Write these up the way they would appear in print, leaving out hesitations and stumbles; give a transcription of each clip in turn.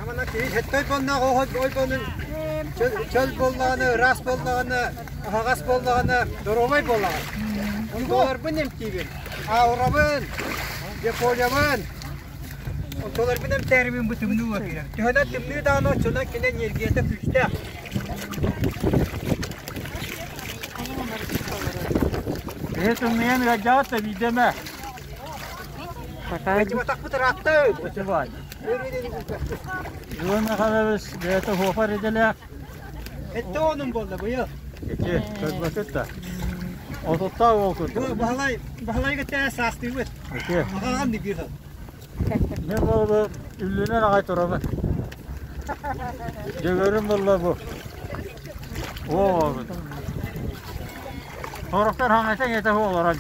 Амана киһи сэттэй буоллаах ойбонун чөл буоллаҕына, ыраас буоллаҕына, аһаҕас буоллаҕына, доруобай буолаҕын. Онтуларбын эмтиибин, аурабын, деполябын, онтуларбын эмтээрибин бу тымныы уо киирэр. Төһөнөн тымныы даҕаны оччонон кини энергията күүстээх. Киһи тымныйан ыалдьаҕыт да биирдэ эмэ. Ыалдьыбатахпыт ыраатта. Иван Михайлович бэйэтэ суопар идэлээх. Эттэ онун буолла быйыл. Ити көрбөкүт да. Отуттаах уол курдук. Баһылай Баһылайга тээ саастыыбыт. Ити. Аҕаҕын дигир. Мен буолу үллүнэн аҕай турабын. Дьөгөрүм буолла бу. Оо. Сорохтор хаҥаса ийэтэ олорон.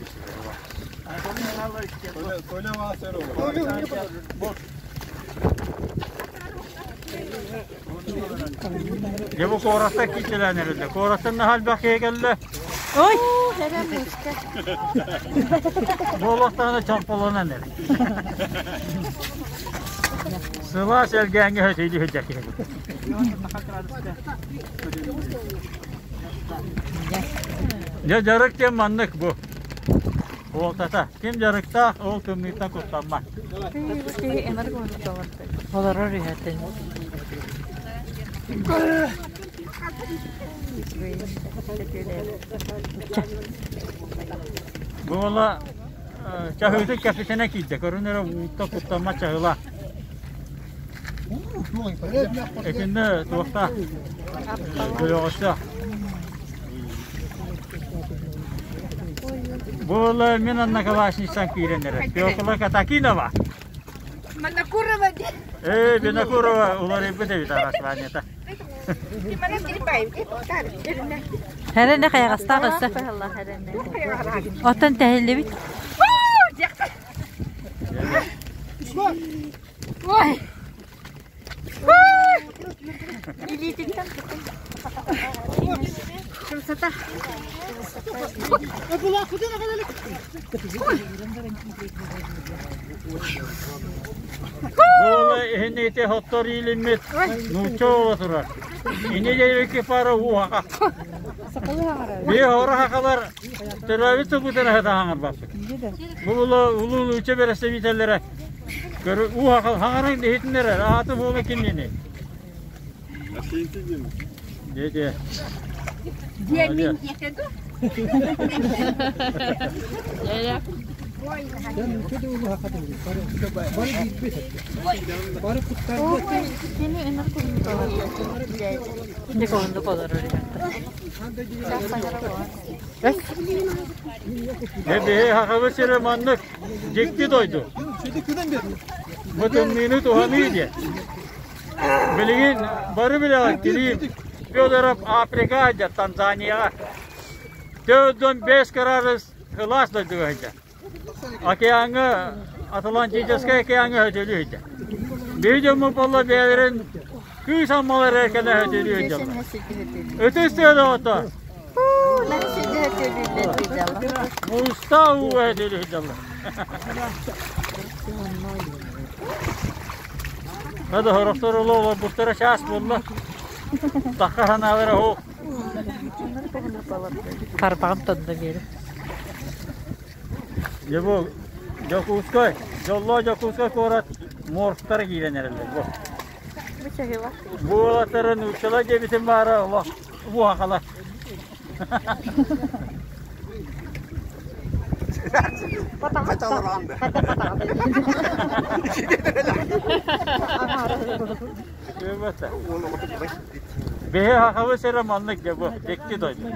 Дьэ бу куораттан кииртэлээн эрэллэр. Куораттан наһаа элбэх киһи кэллэ. Ой! Буолуохтаҕына чомполонон эрэ. Сылаас элгээҥҥэ сөтүөлүү сылдьар киһи. Дьэ дьарык диэн маннык бу. Уолтата. Ким дьарыктаах, ол тымныыттан куттаммат. Олорор үһэтин. Бу уола чаһыытын кэпсэтэнэ киирдэ. Көрүн эрэ уутта куттаммат чаһыла. Итиннэ туохтаах дойоҕосто. Бу уола мин одноклассницам киирэн эрэр. Петла Катакинова. Монокурова Ээ, Винокурова уларыйбыт эбит араспаанньата. Хэрэнэ хайаҕастаах өссө. Оттон тэһиллибит. Ой! Красота! Буола иһинити хоттор иилиммит нуучча уола турар. Ини диэки пара ууһаха. Бии хора хахалар төрөөбүт тылбытын аһата хаҥарбаппыт. Бу улуу нуучча бэрэстэбиитэллэрэ Уу хаҥаран иһитиннэрэр, ааты буола кимнини? Дьэ, Диэмин диэтэ ду? Дьэ оннук олорор Дьэ биһи Сахабыт сирэ маннык Дьикти дойду. Бу тымныыны туһаныы диэн. Билигин бары билэҕит Килиим Федоров Африка сылдьар Танзанияҕа. 45 градус сылаас дойдуга сылдьар. Океаҥҥа Атлантическай океаҥҥа сөтөлүү сылдьар. Биһи дьоммут буолла бэйэлэрин кыыс аммалар эрэ кэлэ сөтөлүү сылдьаллар. Ытыс тыа доҕоттоор! Муустаах ууга сөтөлүү сылдьаллар. Хада сорохтор оло олорбуттара чаас буолла. Тахха санаалара оһох. Тарбаҕым тонно биэрэ. Дьэ бу Дьокуускай, дьоллоох Дьокуускай куорат моргтара киирэн эрэллэр бу. Бу уолаттары нууччалар диэбитим баара олох уһахала. Биһи хахабыс эрэ маннык дьэ бу дьикти дойду.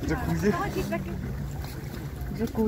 Джакузи. Джакузи.